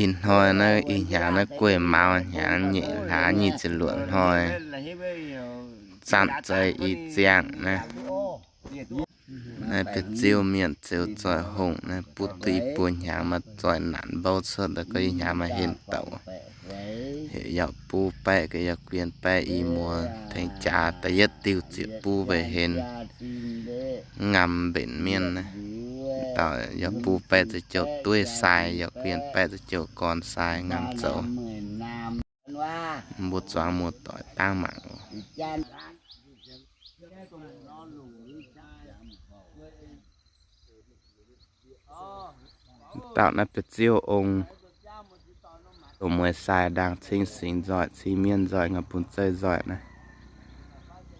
Ih hnoi naaiv, ih hnyangx naaiv gueiv mauz hnyangx nyeic hlaax nyic ziepc luoqc hnoi, zanc zei i ziangh naaiv. Naaiv biauv-ziouv mienh ziouc zoih hungh naaiv, buv duqv i buo hnyangx maaih zoih naanc mbouv cuotv daaih, gorngv ih hnyangx maaih henv douc. Heuc yaac buv baeqv ga'naaiv, yaac guien baeqv i muoz tengx jaax da'yietv diuh ziepc buv mbuo henv, ngam mbenc mienh naaiv. Dauh yaac buv baeqv za'jouv dueiv sai, yaac guien baeqv za'jouv gorn sai, ngam zoux. Mbuo zuangx muoz-doic dangv mangc. Dauh naaiv biauv-ziouv ong, dongh mueiz sai ndaangc cing singx nzoih, cing mienv nzoih, ngau bun zeiv nzoih naaiv.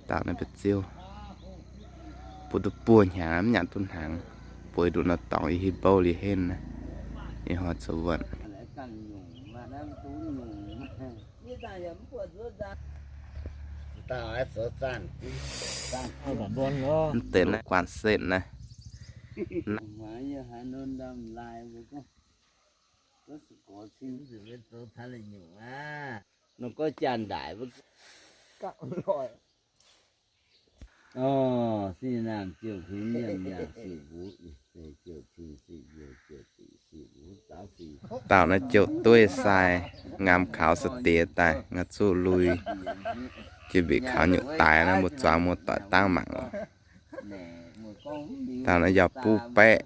Dauh naaiv biauv-ziouv, buov duqv buo hnyangx mv nyanc duqv hnaangx, bueix nduqc nor dorngx yie hiuv bouv liuz henv naaiv. Ih hnoi zoux wuonh. Mv deix naaiv guanh setv naaiv. Dauh naaiv jouh dueiv sai, ngam kaux sa diex daaih, ngau zuqv lui, jiex mbic kaux nyutc daaix naaiv, mbuo zuangx muoz-doic dangv mangc oc. Dauh naaiv yaac buv baeqv.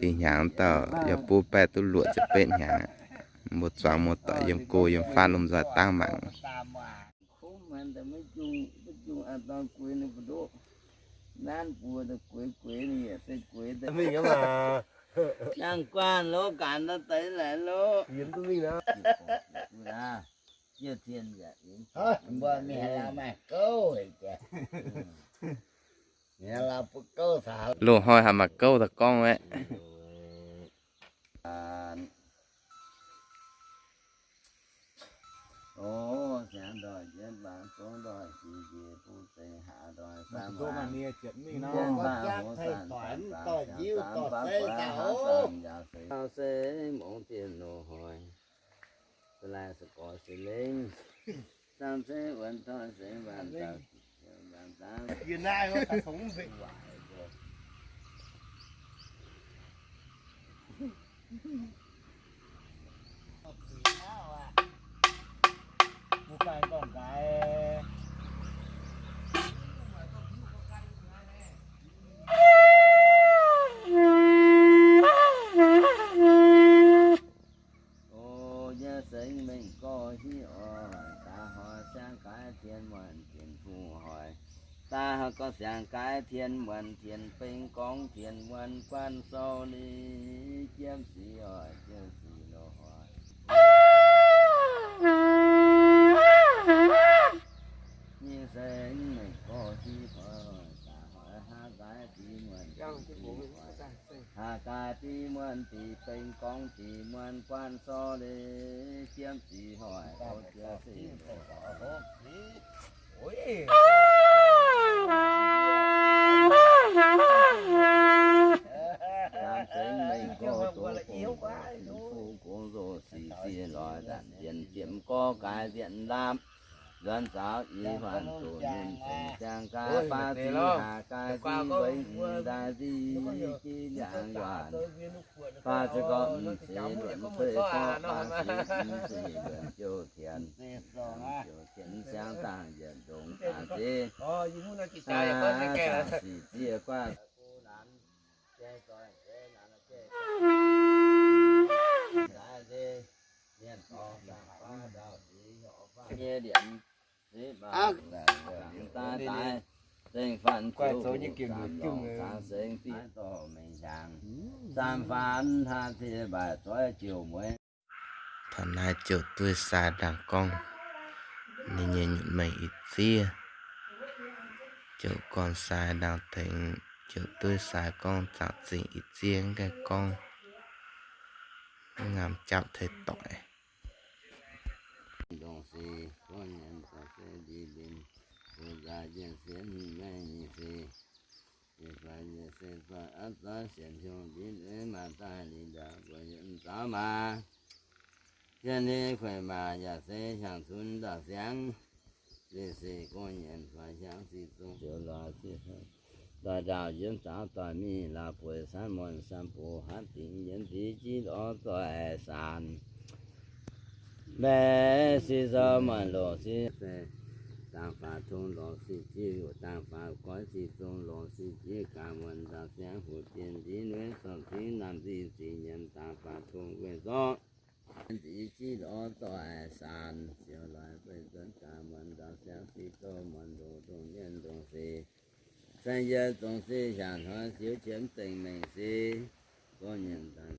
Ih hnyangx dauh yaac buv baeqv duqv luoqc ziepc betv hnyangx aqv. Mbuo zuangx muoz-doic yiem go yiem fatv lomh nzoih dangv mangc. Loz-hnoi haaix maaih gouv daaih gorngv aeqv. O nyei sengx mengh gorx hiv oc, daaih hoic siang gaaix tien muonh tien fuqv hoic, daaih hoic gorx siang gaaix tien muonh tien beng gorngv tien muonh guanh sou ni, jiemv sic oix jiemv sic loz oix. Nyei sengx mengh gorx hiv oc, daaih hoic haav gaaix biv muonh tien fuqv hoic. Haav gaaix biv muonh biv beng gorngv biv muonh guanh sou ni, jiemv sic hoic oix jiemv sic loz. Lamh zengx mengh gorx zoux gong, fuqv gong zoux sic ziex loix ndanc nzienx ziepc gorx gaaix nzienx lamh. Nzuonx zaux i huaanh doqc nyunc cengx siang gaaix baav zic haav gaaix zic wengh daaih zic jiv ndiangx yuaanh. Baav zic gorngv mv zeiz luonx fei gorngv baav zic mv zeiz luonx jouh tienx, jouh tienx siang dangh yietc ndongc daaih zic, daaih sic ziex guaav. Taux naaiv jouh dueiv sai ndaangc gorngv ninh nyei nyutc mengh ih ziev. Jouh gorn sai ndaangc tengx jouh dueiv sai gorngv zaangc zingh ih ziev mv gaengh gorngv, mv ngaam japv tei doic. Fai yie se zoih aav zoih sienx hiuv ndiev ndueiv maaih daaih lingh ndorm mbuo yiem zaux maaz. Jienv ni kueiv maac yaac se hiaangx cunx ndau siangx. Zinh se gorngv nyienx fai hiaangx sic zungv ziouc lorz ziqc doic ndaauh yiem zaux doic mingh lauh bueix camv muonh camv bux hatv dingc yiem nziv jiv lorz zoih saanc. Mbaeqv sic zorqv muonh loc sic se dangh faaux tong loc sic jiv, dangh faaux goiv sic zong loc sic jiv gaax muonh ndau siangx hoc dien nziv nueiv sorng cingv naamh nzic zic nyienx dangh faaux tong gueiv zorqv nziv jiv lorz zoih saanc ziouc lorz gueiv nzuonx gaax muonh ndau siangx sic doh muonh loc ndongc mienh ndongc sic saeng-yietv zong sic hiaangx hnoi ziouv qiemx zengc mengh sic gorngv nyienx daaih.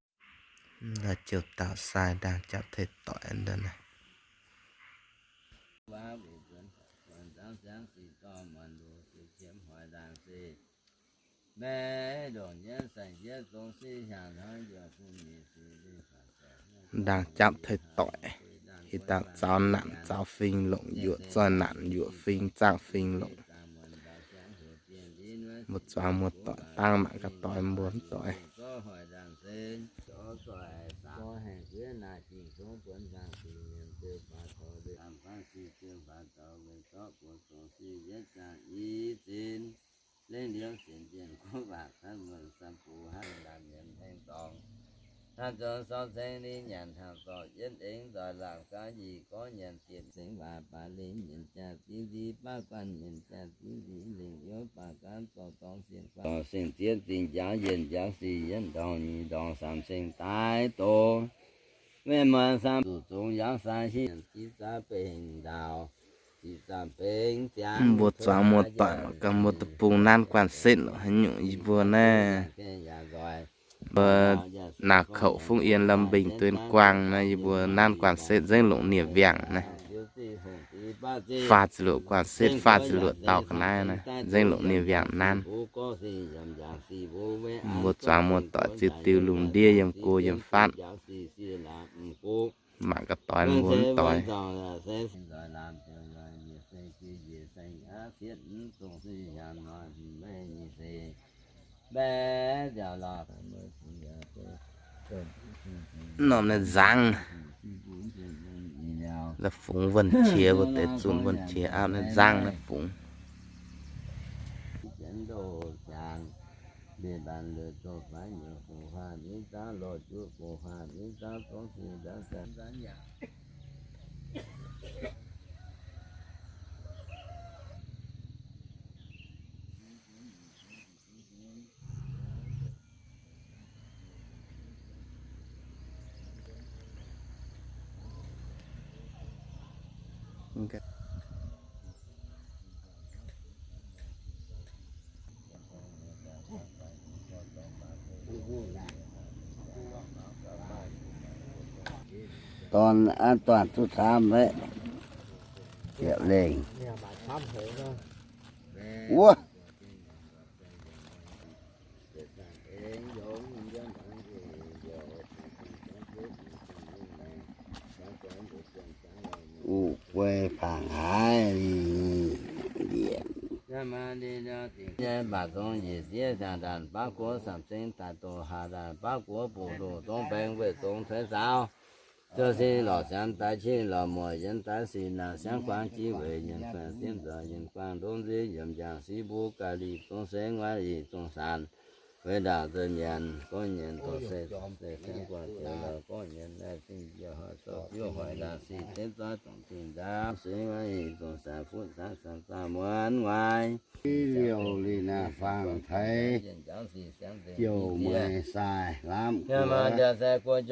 Naaiv jouh dauh sai ndaangc japv teix doic ndau naaiv. Ndaangc japv teix doic, hitv dangh zaux naanc zaux fing longc, yuoqc zoih naanc yuoqc fing zaangh fing longc. Mbuo zuangx muoz-doic dangv mangc gaax doix mbuo mv doix. Hnangv nzunc sorng ceng lingh nyanc hnangv zorc yietv eng nzoih laangc gaav yie gorngv nyanc diepv cingx waac baac lingh nyanc jaax zingv nziv baav guanh nyanc jaax zingv nziv lingh youz baac gaanv zorc dorngx sienh guanh dorc sienh zieqv zingh njaaux yienc njaaux sic yietv ndorngx nyic ndorngx samx ceng daaih doz. Mienh muoz samx zuqc zungx yaauv sai hiv nyanc ziex zaav bengh ndaauh, ziex zaav bengh ziangx. Mbuo zuangx muoz-doic mangc gaax mbuo deic-bung nanv guanh setv lorqc haaix nyungc yie mbuo naaiv. Mbuo naaiv kouv Phúc Yên, Lâm Bình, Tuyên Quang naaiv yie mbuo nanv guanh setv nzengc longc nie wiangc naaiv. Faah ziepc luoqc guanh setv, faah ziepc luoqc dauh ga'naaiv naaiv nzengc longc nie wiangc nanv. Mbuo zuangx muoz-doic ziux diuh lungh ndiev yiem go yiem fatv. Mangc gaax doix mbuo mv doix. Norm naaiv nzangv, la'fungx wuonh qiex, mbuo deix zunh wuonh qiex auv naaiv nzangv naaiv fungx. Toàn an toàn thuốc thám đấy. Triệu Lệnh. Ủa? Ụ quay phản hải đi. Bả dong yie siev sàng đàn bác quốc sảm sinh tại tổ hà đàn bác quốc bộ đồ dong beng vệ dong thuế giáo. Châu si lỏ sian tai chi lỏ muoc yến tai si nạp siang quang chi wei yến quang xiêm dọ yến quang dong zi yiem jang si bu cà li dong seng wai yi dong san. Wei đảo dơi mienh, gorngv nyienx dorh se, se siang guanh ziouc lorz gorngv nyienx naaiv zingh yie hoic sou biuv hoic laangh si deix zoi dongh zingh ndaauv, sui wai yi dongh sai fuqv cangv san zaah muonz wai. Liouh lih naaic fangx teix jouh mueiz sai lamh guoqv.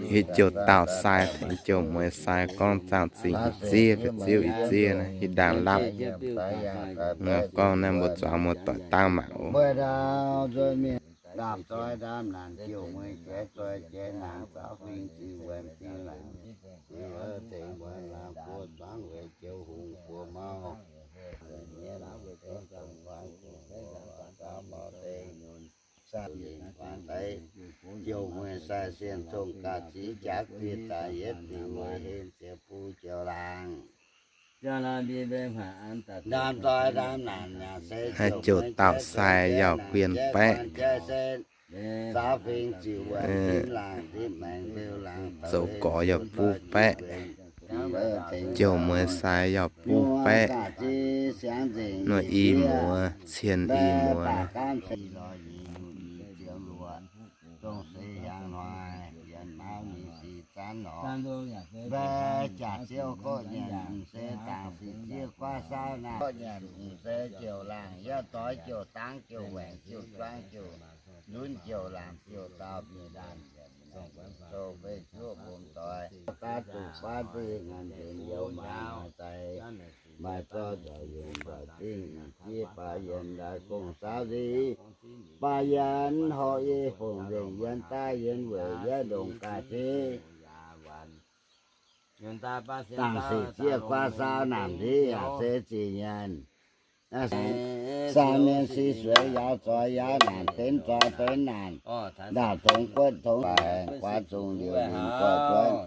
Hiuv jouh dauh sai tengx jouh mueiz sai gorngv zaangh zingh ih ziev, fai ziouv ih ziev naaiv, hitv ndaangc lapv. Gorngv naaiv mbuo zuangx muoz-doic dangv mangc oc. Ndaamv-doix ndaamv-naanc jouh mueiz jaiv zoi jaiv naanc zaaux fing zingh wuonh zingh laangc, zingh wuonh zengx muoz laangc buo zuangx weic joux hungh buo mau. Sa yinc guangc deix. Jouh mueiz sai sienh tongh ga'zix jaax guiv daaih yietv diuc weic hlen ziepc bung jouh laangz. Ndaam zoi ndaam naanc yaac se jouh dauh sai yaac guien baeqv. Zaaux fingx ziuc wuonh zipv laangc zipv maengx liuz laangc zoux gorx yaac buv baeqv. Jouh mueiz sai yaac buv baeqv. Nor i muoz, cien i muoz. Dongh seix hiaangx hnoi, yienx mauv ninh sic zanv lorz. Mbaeqv jaax ziouv gorqv nyanc, m'seix dangc sic zieqv guaav saauv naanc, gorqv nyanc m'seix jouh laangc, yaac doix jouh dangv jouh waengc jouh juangv jouh lunv jouh laangc jouh daauh mingh laanh yienc maengx zoh fei juoqv mbong doix. Daav zuqc baav nduih ngaanc nzengc youz maaih maaih zaaix, maaih zorqv nzauc yunc nzauc zingh, m'sieqv baaix yienx ndaaix gong saauv nziv, baaix yienx horqc yie fongc nzengc yienx daaih yienx weic yietv ndongc ga'zix. Dangc sic zieqv guaav saauv naanc nziv yaac se zic nyanc. Saauv mienh si sueix yaauv zoix yaauv naanc, benx zoix benx naanc, ndaauh tongx guotv tongx baaix, guaav zong liouc linc gorx-juonv,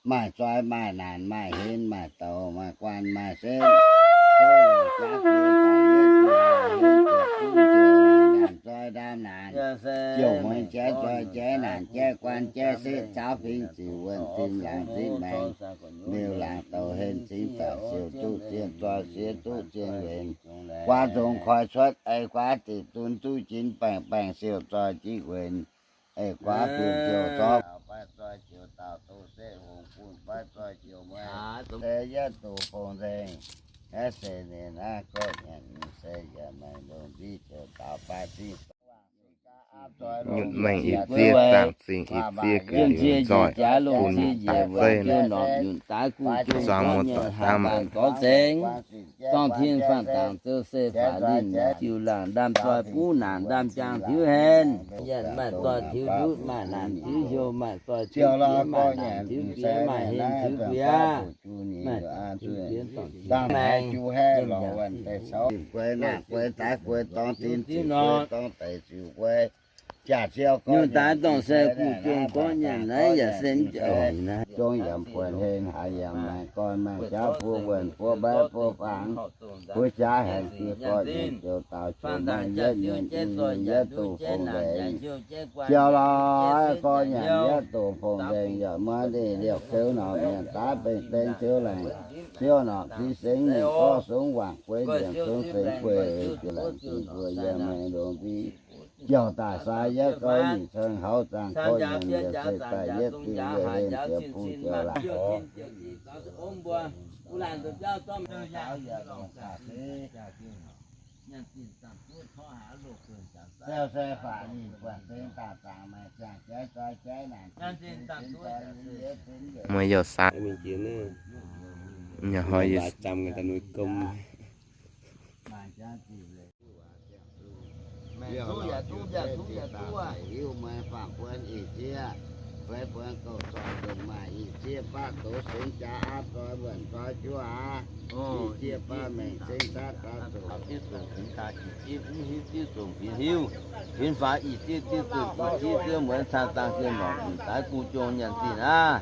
maaih zoih maaih naanc, maaih henv maaih douz, maaih guanh maaih senv, jaav guiv daaih yietv diuc, henv ziepc bung jouh laangc, ndaam zoi ndaam naanc, jouh mueiz jaiv zoi jaiv naanc jaiv guanh jaiv setv, zaaux fingx ziuc wuonh zipv laangc zipv maengx, liuz laangc douz henv cingx daaih siouc duqv zien zoih siex duqv zien wenc, guaav nzong koi cuotv ei guaav diqc dun duqv jinx baengh baengh siouc zoih jieqv wenc, ei guaav biux jouh zorqv baaiv zoih jouh dauh doz setv hungh bun baaiv zoih jouh mueiz, se yietv doqc fongc nzengc, naaiv se ninh naaiv gorqv nyanc se yietc maengh longc nziv jouh daaux baav zingh Nyutc maengh ih zieqv zaangc zingh ih zieqv ga'liuz nzoih bun nyutc daaih zeiv nor, zuangx muoz-doic daav maah. Dorng tin faanh dangx zouv se faaux linh, jiuc laangc ndaam-zoih buv naanc ndaam-jaang tiuv henv. Yaac maaih zoih tiuv ndutv, maaih naanc tiuv hlo, maaih zoih tiuv jiex, maaih naanc tiuv jiex, maaih henv tiuv jiex, maaih tiuv jiex dorngc jiex maengx. Guei naanc guei daaih guei dorng tin ziqc guei dorng deic ziqc guei. Nyungc daaih dongh se guv jong gorngv nyanc naaiv yaac se mv jauv naaiv. Zong yaac buonc hlen haaix yaac maaih gorn maaih jaav buo wuonh buo mbaiv buo fangx, buo jaav haengx dieh gorqv nyanc ziouc daaux ziouc mengh yietv nyanc i mengh yietv doqc fongc nzengc. Ziouc lorz gorqv nyanc yietv doqc fongc nzengc yaac muonv ndeic liouh keuv norqc nyanc daav bengh deng ziouv laengc ziouv norqc zingh sengx mingh gorngv sungv wangc gueiv ndiemc sungv sengx gueiv ziouc laengc zingh mbuo yiem mengh longx nziv. Jouh daaih sai yietv gouv mingh ceng hauv zaangh gorqv nyanc yietc se daaih yietv dingh yietc hlen ziepc bung ziouc laangc. Muoz yaac saah, nyei hnoi yie Hiuv, hiuv faaux ih zieqv diuv zunh gu'jiev muonz caa zaangh jien lorqc, daaih guv jong nyanc zinh aqv.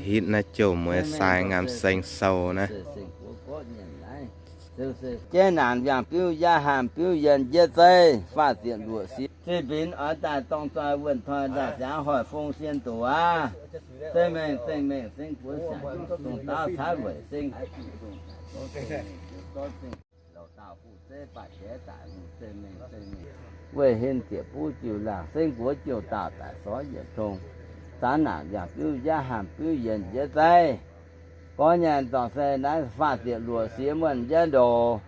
Hitv naaiv jouh mueiz sai ngaam seng sou naaiv. Jaiv naanc yangh biuv yaav haanh biuv yienh jieqv zeiv, faah ziepc luoqc siex. Zinh binx oix daaih dorng zoi wuonh toi nzauh ziangx hoic fong sien doqc aqv. Zengh mengh zengh mengh seng buonv siangx dongh daauv caaiv weic seng. Weih hen ziepc buv jiu laangh, seng guoqv jiu daauh daic sorv yietc tong. Zaanv naanc yangh biuv yaav haanh biuv yienh jiex zeiv. Gorngv nyanc dorngc se naaiv faah ziepc luoqc siex muonh yietv ndoqc.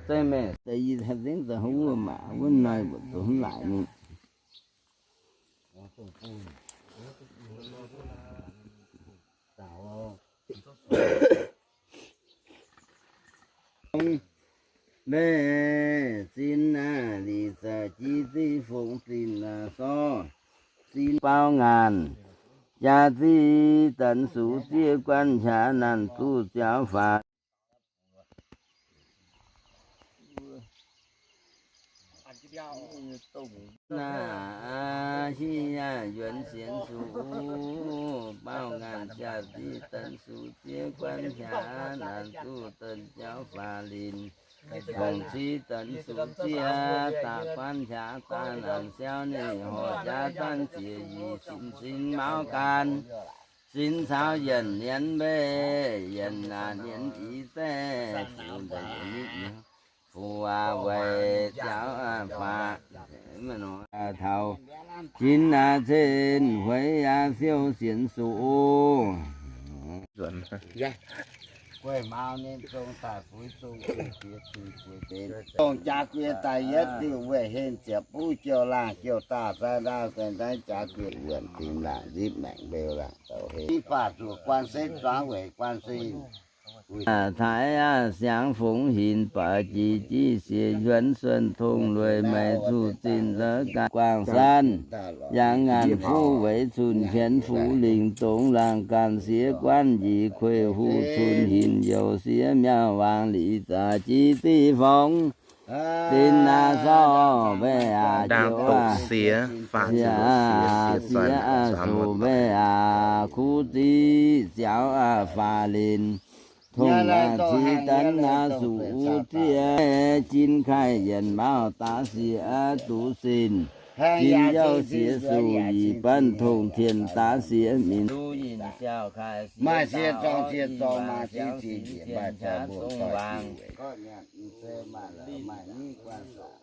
Zengh mengh deix yie zengv za'hmz wuov maac wuov nor mbuoqc zuqc hmz laaic mingh. Meih zinh naaiv lic za'gix zinh fongc zinh naaiv sorv zinh baaux ngaanc, jaax zinh zanc sux zieqv guanh qaqv naanc zuqc ziaux faaux. Naaiv hiv yuonx sienx zuqc, baaux ngaanc jaa-diex danx zuqc ziex guanh hiaangx, naanc zuqc danx jauv faaux linc, longc civ danx zuqc ziex daaih guanh hiaangx daaih naanc siauv ninh horc jaax danv ziec yie sin sin mauv gan, sin caux yienc nienz mbeih, yienc naaic nienz ix zeiv, fuqv weic jauv faaux taux jin aac cin hueix aac siou sienx zuqc. Gueiv maux ninh zong daaih fuix zong guiex, zong jaax guiex daaih yietv diuh weih hen ziepc buv jouh laangh jouh daauh zaaix ndaauv gueiv ndaangv jaax guiex wuonc dingx laangh nzipv maengc mbeu laangh douc heh. Faah zuqc guanh setv zuangx weic guanh sin. Taaix aac siangx fungx hinc baaix jiex jiv siex yuonx suonc tongx lueic maiv zuqc zinh la'ganh guangc sanv, yangh ngaanc fuqv weic cun hienx fuqv lingc dongz laangh ganh siex guanh njiec kueiv huv cun hinc youh siex miauh waangc lic zaac jiv div fongx. Zinh aac sorv mbeih aac jouv aac siex, siex aac zuqc mbeih aac kuv ziv ziaux aac faaux linc. Tongx aac ziv danv aac zuqc ziex, jin kaih yienc mauh daav siex duqv sin. Jin youh siex zuqc yie banv tongx tien daav siex minc. Maaih siex zorngh siex zorngh maaih siex zinh njiec maaih zorngh mbuo doic jiu weic gorqv nyanc mv zeiz maaih la'maih nyiv guanh saac.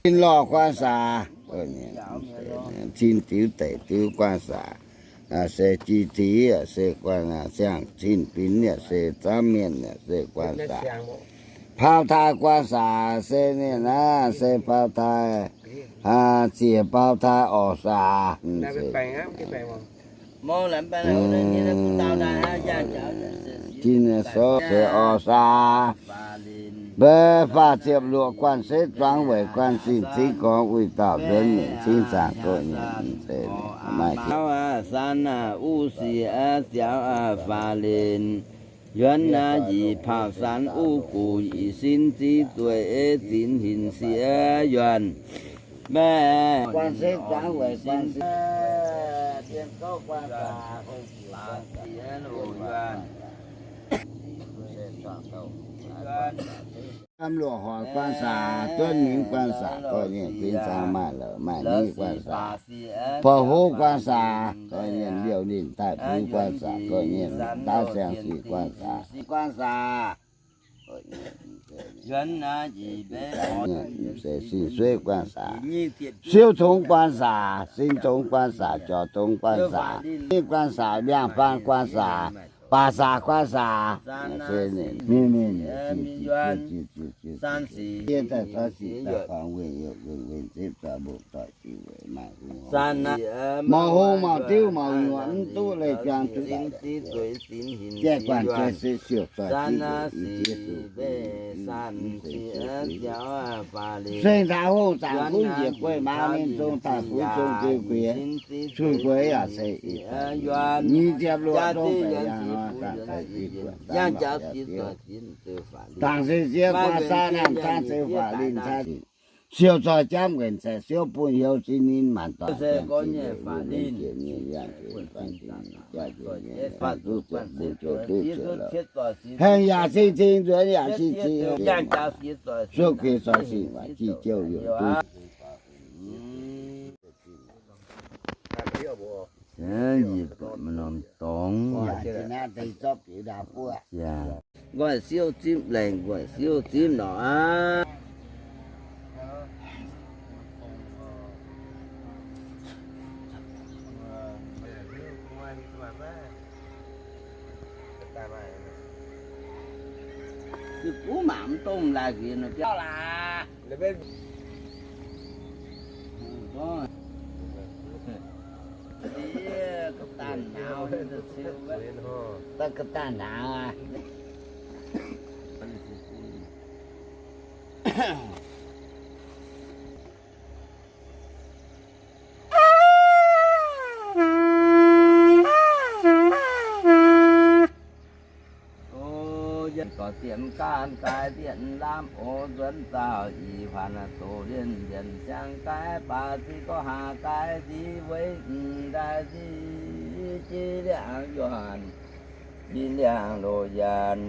Cin lorh guanh saac, cin diuv deic diuv guanh saac, se ji tiqv se guanh siang, cin binx yaac se zaamv mienh yaac se guanh saac. Paaux taaih guanh saac se ninh naaiv se paaux taaih, ziec paaux taaih orqc saac. Jin sorv se orqc saac. Mbuo faah ziepc luoqc guanh setv zuangx weic guanh sin cingv gorngv wuic dauh nzuonx mingh cingv zaangc doqv nyanc mv zeiz maaih jauv aac, san aac, uv siec ziaux aac, faaux linc yuonx aac, njiec paauh san uv guc, yie sin ziv zueiz ei zinx hinc siex yuonh. Mbaeqc guanh setv zuangx weic guanh sin, dien gouv guanh saac, hong ziec guanh saac, dien luoqc hoic guanh saac, duonv mingh guanh saac, gorqv nyei bin zaangc maaih la'maih nyiv guanh saac, porv hov guanh saac, gorqv nyei liouh ninh daaih buix guanh saac, gorqv nyei daav siang sic guanh saac, guanh saac. Mv zeiz sin sueiv guanh saac, siou tongx guanh saac, sin tongx guanh saac, jorc tongx guanh saac, guanh saac, mbiaangx faan guanh saac, baac saac guanh saac. Mangc hung mangc diuv mangc nyuoqc mv duqv leih juang duqv. Gaeqv guanh se siouc zoih jienv. Seng taux hungh zaangc gunv njiec guei maaz ninh zong daaih fuix zong guei gueix, cun gueix yaac se ih nyic ziepc luoqc zong daaih yangh nor, dangc se ziex guaax saah naamh zaangv zeix faatv linh saah. Siouc zoih jamv nquenc caeqv siouv bun heuc sin ninh maanc doic. Haengh yaac cing-cing, nzuonx yaac cing-cing, suotv kuinx zoih sin waac jiex jouh youc duqv. Nqoi siouv zipv laengc, nqoi siouv zipv norqc aqv. Guv mangc mv dongh laaix nqinx biauv laaix. Daaih ga'daaih hnaangx aqv. Ziemx gaanv gaix mbienv lamh oc, nzuonx zaux ih huaanc doqc lienh mbienc siang gaix baac ziqc gorx haac gaix ziqc weic m'daaih ziqc jiex liangx yuonh, jiex liangx loz yienx.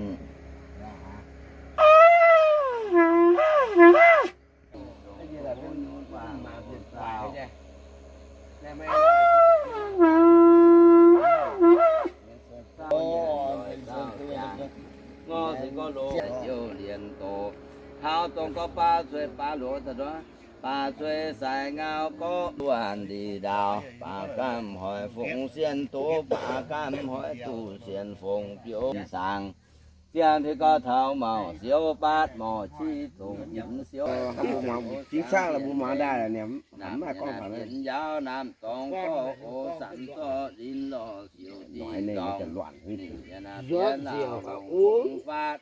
Ziouv lienx doqc, hlauv dongh gorx baav zueih baav luoqc daaih nduov, baav zueih sai ngau gorx luonh ndih ndaauv, baav gamh hoic fungx sienh doz, baav gamh hoic duqv sienh fongc biouv saangx. Ziangh hnoi gorx taux mauc siouv, baatv mauc qiex zongc yinc siouv. Hnangv mbuo muangx, jiex qaqv lorqc, mbuo muangx daaih ninh mv maaih gorngv taux naaiv. Yinc njaaux naamh dorngx gorx oc, sanc zorqv linz lorh siouc dinh dorngx. Ninh yaac naaiv bienv lauh fongc faatv.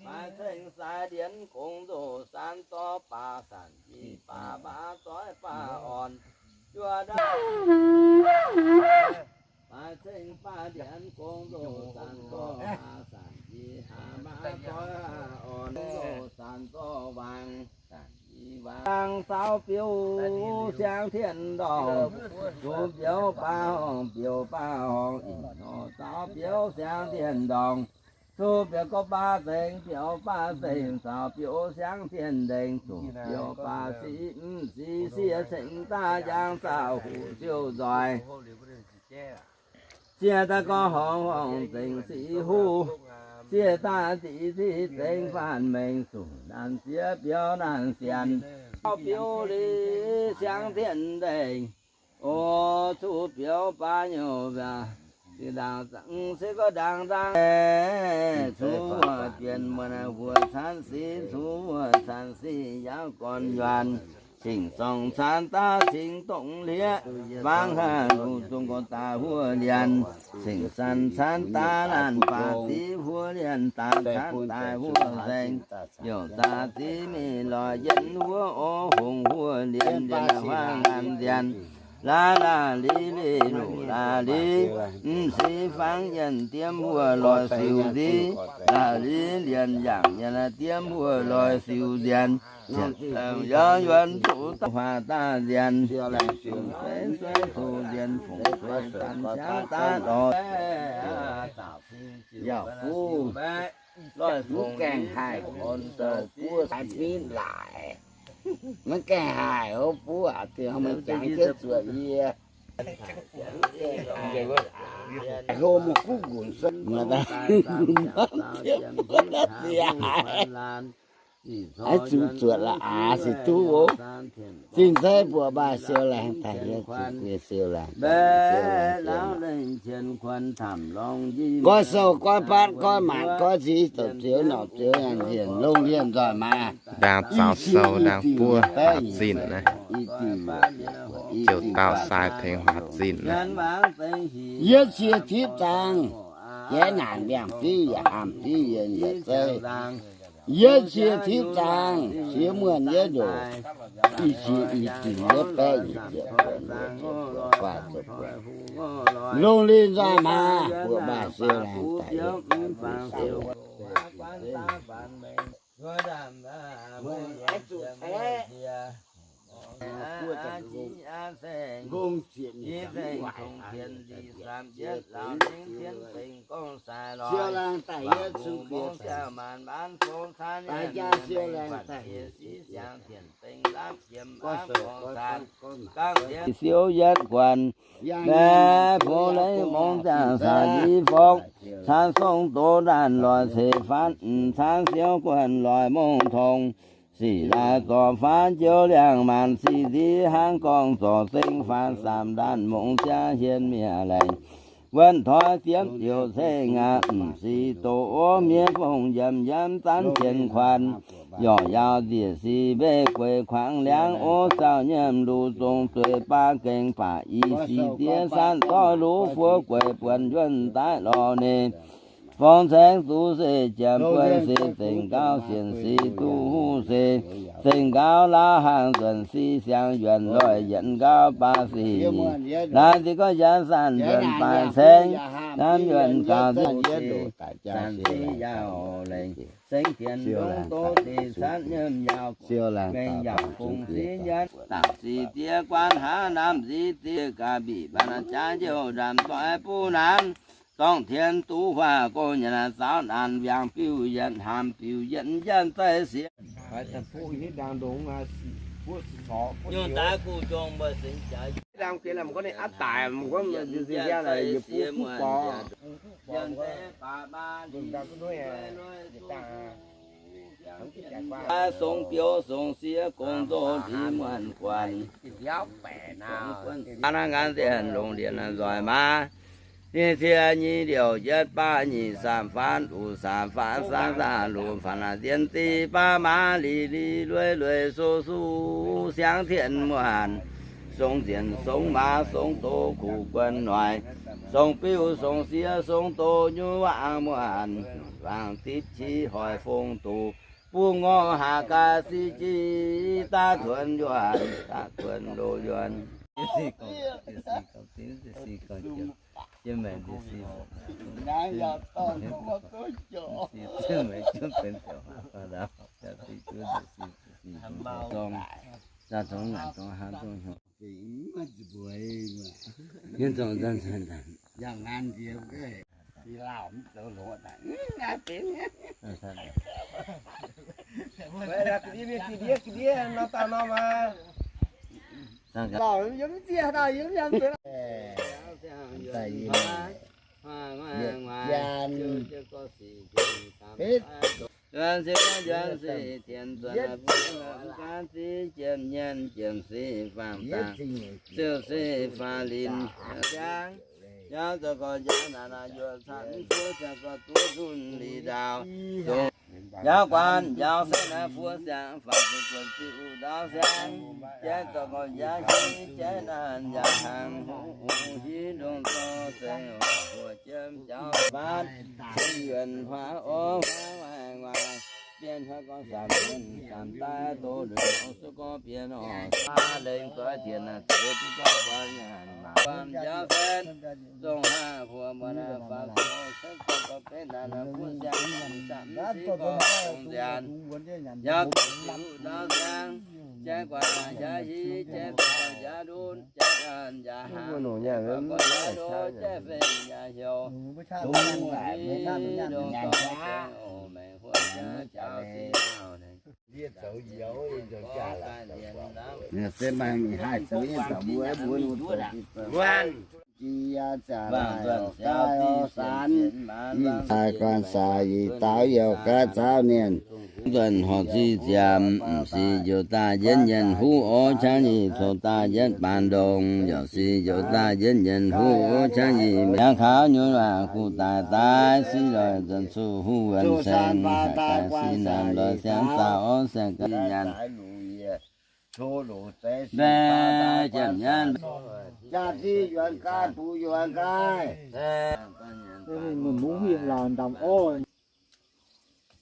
Maiv ceng sai ndienx gongx nzoh san zorqv baav sanc jiex baav baav zoih baav orn. Juov ndaauv. Maiv ceng baav ndienx gongx nzoh san zorqv baav sanc jiex haav baav zoih orn, nzoh san zorqv waangc sanc jiex waangc saaux biouv siangx tien ndorngc, zuqc biouv baav horngh, biouv baav horngh ih nor saaux biouv siangx tien ndorngc. Zuqc biouv gorx baav zengx, biouv baav zengx saaux biouv siangx tien ndengc, zuqc biouv baav siqv mv siqv siev cengx daav njang zaauh huv siouv nzoih. Siev daaih gorx horngh horngh zengx siqv huv, siev daaih diqv ziqv zengx faanv mengh, zuqc naanc siev biouv naanc sienx, biouv liuz siangx tien ndengc. O, zuqc biouv baav nyouc mbiaauc, zinh ndaangc zangc se gorx ndaangc ndaangc, zuqc wuov bienx muonc huoc canv sic, zuqc wuov canv sic yaac gorn yuanc, cingx zorngh canv daav cingx dongh hlieqv, wangv haaix luc zungh gorx daaih huov lienc, cingx sanc canv daav laanh baac ziqv huov lienc daaih canv daaih huov nzaeng, youc zaax ziqv mingh lorz yienx huov orv hungx huov lienc, lienc huaav ngaanc nzienx, laav laah liv liv luqc laah liv, mv siqv fangv yienh diemv huov loix siouc nziv, laah liv lienc yangc yienh diemv huov loix siouc nzienx, zienc yaac yuonx zuqc daaih huaax daaih nzienx, suiv suiv suiv nzienx fungc suiv zanc siangv daav lorz. Yaac buv, mv gaengh haih, buov, mv gaengh haih, buov, mv gaengh haih, hlo mv guv nqunc se, aiv zuqc zuotc la'aax se duqv oc. Zinh zeiv buoqc baac siou laengz daaih, siou laengz daaih. Goiv sou, goiv baatv, goiv maanc, goiv nziv, zoux zioux norqc zioux nyanc nzienh, longh lienh nzoih maah. Ndaangc zaux sou, ndaangc buov, zinh naaiv. Ziouc dauh sai tengx huaax zinh naaiv. Yietv cie tipv zaang, jaiv naanc ndiangx-biuv yaac haamh biuv yienh yaac zeiv. Yietv cie tipv zaang, siex muonh yietv ndoqc, i cie i dingc yietv baeqv nyic ziepc buonc, faah ziepc buonc. Longh lienh nzoih maah, buoqc baac siou laengz daaih, siou. Siou yietv guanh, baeqv fongx leiz mongx ziangh caux njiec forngv, caan song doz ndaanh loic ceix faanv, caan siou guanh loic mongh tongx, sic laaix zorc faanv joux liangh maanc sic nziv hnangv gorngv zorc zengv faanv saamv ndaanh mongx ziangh hien mi'aqv laengz. Wuonh toi ziepv ziouc ceng aqv, m'sieqv doqc ov, miev fongc yiem yiem zanv jienv kuan. Yorc yauz nzieqc si mbei gueix kuangx liangv ov, zaux nyiemv luc zong zueiz baav gengh baac i si ziev sanv zorqv luv fuov gueix buonc njuonh daaih lorz ninh. Fong caengv zuqc se jiem buonc se zengc gauh sienx si duqv huv se zengc gauh lauh hangh nzuonc si siang yuonc loic yietc gauh baav sic. Naaiv se gorngv yietc sanc nzuonc baaix caengv, naaiv yuonc gauh zengc si yaac lengc sengx dienx dongh doqc deix sanv nyiemv yaac mengh yaac fungx siv nyanc dangc sic ziex guan haav namx sic ziex ga'mbih baac naaic jaax njiouv nzamc doix buv naanc. Dongh tien duqv huaav gouv nyanc zaaux naanc wiangx biuv yietc hnamv biuv yietc njanc zaih siex. Songx biouv songx siev gong nzoh ti muonh guanc. Aa, naaiv nganc dienh longx lienx nzoih maa. Nyic cie nyic liouh yietv baav nyic samv faanv luc samv faanv saanv zaah luc faanv naaic zien zic baav maa li li lueiv lueiv suv suv siangv tien muonh. Songx nzienc songx maa songx doz kuv guon noic. Songx biuv songx siev songx doz nyuv waangc muonh. Waangc zipv qiex hoic fong doz buv ngorc haac gaax sic jic daav tuonx yuonh, daav tuonx loz yuonh. Yuonh se gorngv yuonh se tienx zuonx naaic mbuo hnamv gaanv ziv jiemh nyienz jiemh se faam dangh, ziouc se faam linz jangv. Jauv zoux gorx jauv naaic naaic yuoqc caux mv fuov ziangh gorx duqv nzunc li ndaauv. Jauv guaan jauv se naaiv fuov ziangh faam se guonx ziqc uqv ndaauv siangv. Jaiv zoux gorx jaiv hiv, jaiv naanc yaac hnangv huv hiv ndongc zorqv se huoqc jiem jauv faatv cien yuonc huaav orv huaav waaic waaic. Bienh huaav gorngv samx mienh samx daaih doz nduqc suqv gorngv bienh orqc. Aa, lengh doix tienx naaic zeix duqv gorngv guan nyanc maac guamv jauv fenv. Zongh haav huoqc muonc naaic faaux zoux cuotv gorngv benx naaic naaic buov siang samx mv siqv gorngv zongh nziaanc. Yaac gorngv ziux ndaauv siang, jaiv guaax jaax hiv, jaiv guaax jaax ndutv, jaiv guaax jaax hnaangx, jaiv guaax jaax ndo, jaiv fengx jaax heuc. Dongh hiv dongh dorngx fengx oc, maengc huotv jaax jauv sic auv. Daaih guanh saax yic daaux youh gaav zaauv nienh. Nzuonx horpc ziqc ziepc, m'sieqv njoux daaih yietv nyienc huv orv qangv yic, coux daaih yietv baanx ndongx, yaac siqv njoux daaih yietv nyienc huv orv qangv yic, yangh kaux nyunc waac kuh daaih daaih siqv loic nzuonx cuqv huv wuonh saeng, haic daaih siqv naamh loic siangv zaauh orv saeng gaax nyanc. Mbaeqc jiem nyanc. Jaax ziqv yuonx gaaih, buix yuonx gaaih.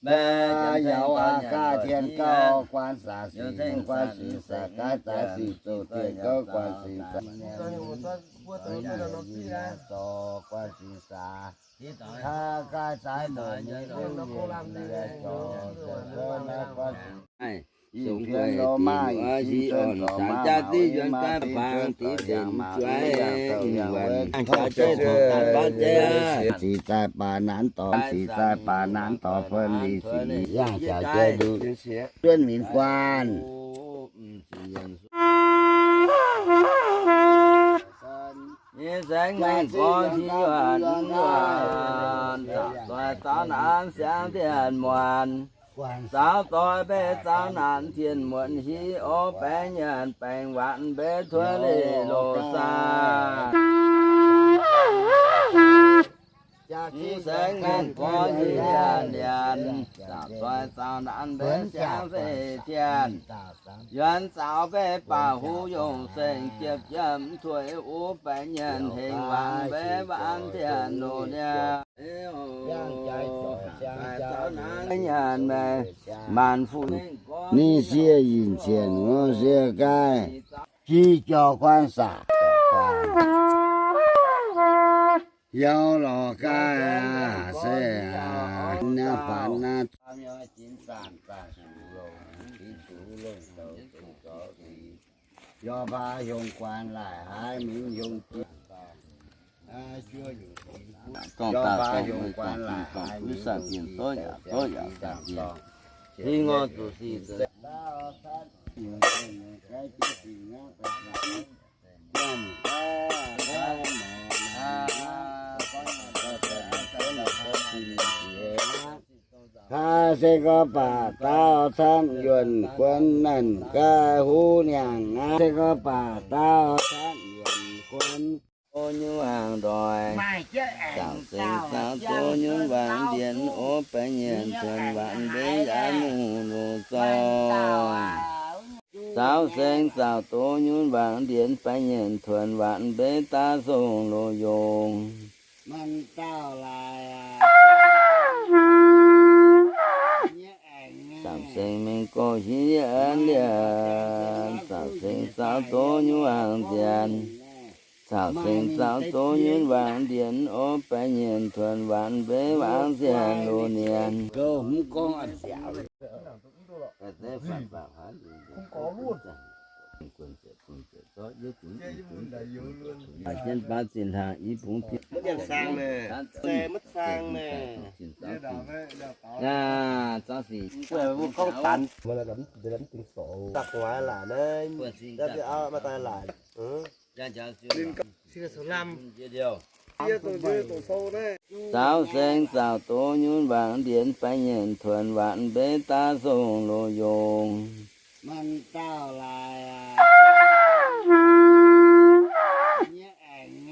Mbaeqc yaac gaax tien gauh guan saax sic, guan sic saax gaax zaax sic zoux tien gauh guan sic saax. Guan sic saax. Gaax zaax mouc nyei zorc guan sic. Songx gueix diuc oix siqv orn, sanx jaax diqv yuonx gaax faang diqv zenc zueiz wuonc. Jaax jaiv taux daaih baav jaiv aqv. Sic zaaih baac naanc dorngx, sic zaaih baac naanc dorngx buonv li sic. Yangh jaax jaiv nduqc juonv minc guaan. Nyei saengv mengh gorx siqv yuonc, yuonc, doix zaaux naanc siangv dienh muonc. Zaaux doix mbenc zaaux naanc, tien muonc hiv orv baengv nyanc, baengc waanc mbenc tuov leiz loz saah. Mv saengv mienh gorngv nyanc nyanc, zaaux doix zaaux naanc mbenc siangx zeiv tien. Yuonx zaaux mbenc baac huv yongh saeng, jiepv jiepv mv tuix wuov baengc nyanc, hengx waanc mbenc waanc tien loz niaa. Nyanc maengc maanc fuqv ninh sieqv yinh cien ngorc sieqv gaaih, jiex jauv guanh saqc, yauv lorz gaaih se naaiv faatv naaiv. Yauv baac hiuang guanh laaic haaix mingh hiuang jiex. Yauv baac hiuang guanh laaic haaix mingh hiuang jiex. Hingh ngor zuqc sic. Aa, se gorngv baac daauv camv yuonc guon nanc gaaix huv niangh aqv. Se gorngv baac daauv camv yuonc guon. Doz nyunv waangc ndoic, zaaux seng zaaux doz nyunv waangc ndienx, orv baengv nyanc tuonx waanc mbenc yaaiv mungh loz zorng. Zaaux seng zaaux doz nyunv waangc ndienx, baengv nyanc tuonx waanc mbenc daav song loz yongh. Zaaux seng mengh gorx hiv yie en liemh, zaaux seng zaaux doz nyunv waangc ndienx, zaaux seng zaaux doz nyunv waangc ndienx, orv baengv nyanc tuonx waanc mbenc waangc sienx loz nienx. Zaaux seng zaaux doz nyunv waangc ndienx, baengv nyanc tuonx waanc mbenc daav song loz yongh.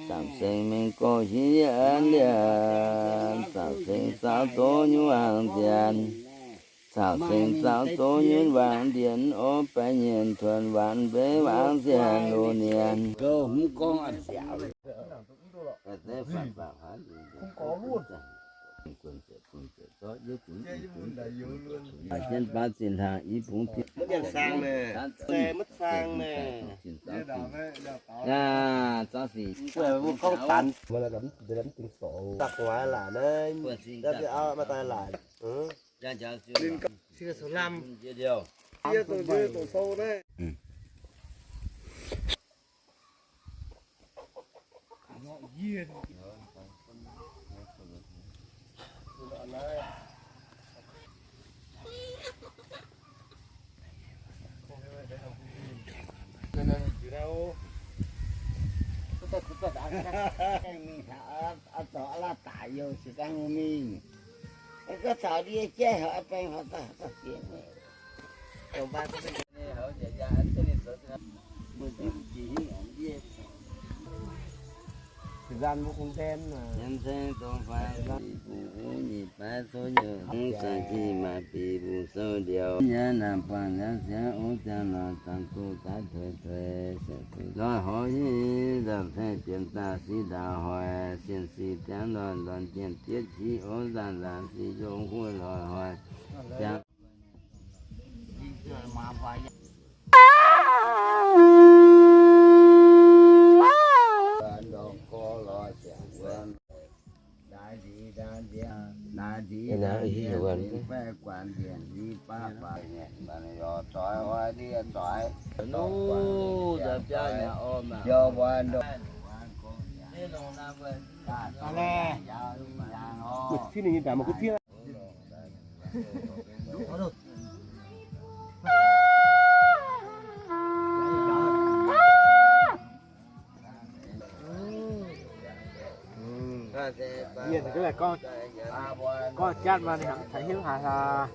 Zaaux seng mengh gorx hiv yie en liemh, zaaux seng zaaux doz nyunv waangc ndienx, zaaux seng zaaux doz nyunv waangc ndienx, orv baengh nyanc tuonx waanc mbenc waangc sienx loz nienx. Nyic baeqv souv nyei hungh saeng-zinh maaih bic mbu'zou ndiouc. Nyanc naamh buangh nziaamv siangv, ov ziangh lorz zaangc duqv daaih tuix tuix, lorz horv hiv nzamc saeng bienx daaih siqv ndaauv hoic, sienh siqv diangv lorz lorz jienh dietv qiex, ov nzaanc nzaanc siqv yongh huov lorz hoic. Mienh gorngv, gorngv jatv maaih hnyangx taux hiuv haaix hlaax.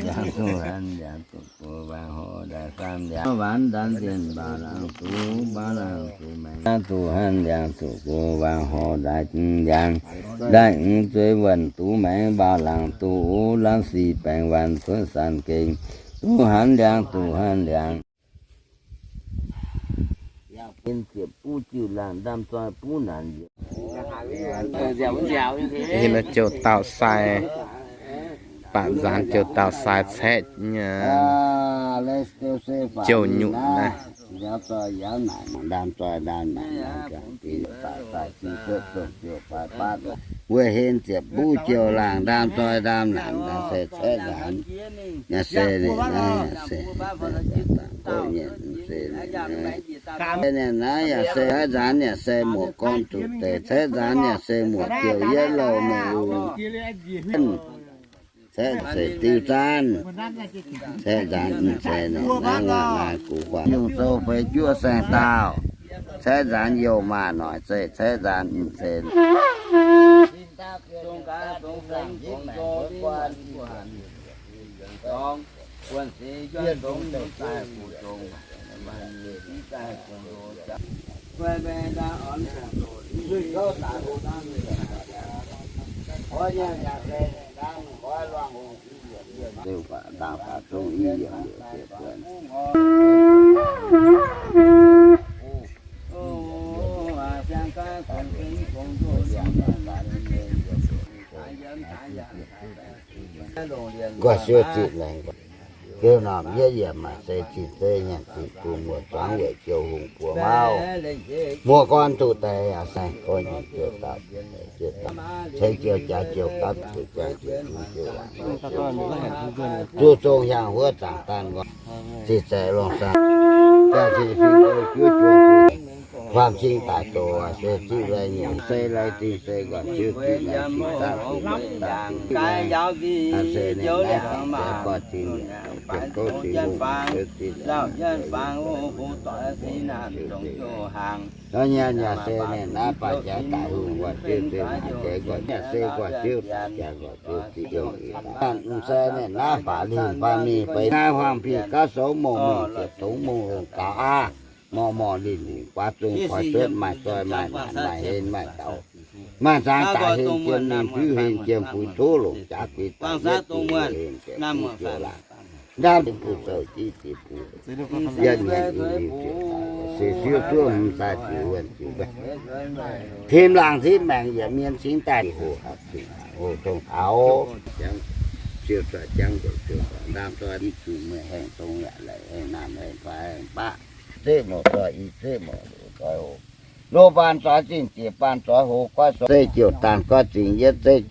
Ndiangx zuqc han, ndiangx zuqc gox, wangc horc ndaaih faam ndiangx. Waanx ndanc zienh mbaauh laangz duqv, mbaauh laangz duqv maengx. Ndiangx zuqc han, ndiangx zuqc gox, wangc horc ndaaih ndiangx. Ndaaih zueiz wuonh duqv maengx, mbaauh laangz duqv lanv sic baengx waanc cuotv saanc gengh. Duqv han ndiangx, duqv han ndiangx. Yaac benx ziepc buv jiu laangh ndaamv-zoih buv naanc. Hinh naaiv jouh dauh sai, baac nzaanx jouh dauh sai caeqv nyei, jouh nyutc naaiv. Ndaamv-zoih ndaamv naanc, wuov hinh ziepc buv jiu laangh ndaamv-zoih ndaamv naanc, naaiv se caeqv nzaanx. Yaac se ninh naaiv, yaac se, se ninh naaiv, yaac se caeqv nzaanx, yaac se muoc gorn zuqc deix, caeqv nzaanx yaac se muoc jouh yietv louh mengh lungh. Caeqv se diuh zaanv, caeqv nzaanx, mv se ninh naaiv, naaiv gux guaax nyungc sou feix juoqv saeng-daauh. Caeqv nzaanx youh maah noic se caeqv nzaanx, mv se Nqoi siou zitc laengz, ziouc norm yietv yiemc maaih se zinh zeiv nyanc zinh bun muoz-zuangx weic ziouc hungh buoz mauv. Muoz gorn duqv deix yaac saeng gorn nyei ziouc dauh, ziouc dauh, ceix ziouc jaax ziouc gapv ziouc jangx ziouc zungv ziouc waac, zuqc zong hiaangx huov zaangc daan nqoi, zinh zeiv longc saah, jaax zinh fing go juov juong, faam cing daaih doqc se ziqv lai nyungc se lai dingh se nqorn ziouv ziqv lai cing daaih ziqv lai, se ninh naaiv faam jaax gorx zinh mienh, ziouc gouv cing lungh ziouv ziqv lai, nor nyanc yaac se ninh naaiv faam jaax daaih hungh nqorn ziouv ziouv maaih jaax nqorn yaac se nqorn ziouv daaih jaax nqorn ziouv ziqv yongh ih daaih. Mv se ninh naaiv faaux linh faaux mingh feix naaiv huaang-pingh gauv soux mongh mingh ziepc tongx mongh hungh gaux aqv. Morh morh linh lingc guaav zong koi cuotv maaih zoih maaih naanc maaih hlen maaih daaux. Maaih nzangx daaih hlen jiem mingh puiv hlen jiem puix tov longc jaax guix daaih yietv guix hlen jiem puix ziouc laangc. Ndaamv bun zoux jiv jiex bun yietv mienh i liuz ziouc daaih se siou zuov hmz daaih ziux wuonh ziux mbaeqv. Tim laangh zipv maengc yietc mienh cingx daaih hoqc hapv cingx hoqc dongh taux. Siou zuoqc jangv njiec siou zuoqc ndaamv zuoqc i zuqc meih haengh dongh yaac laengc haengh naamh haengh faix haengh baqv. Zeqv mouz zoih i zeqv mouz loz zoih hoc. Loz baan zoih zinh jiex baan zoih hoc goiv zoih zeiv jiouc daanh goiv zingx yietv zeiv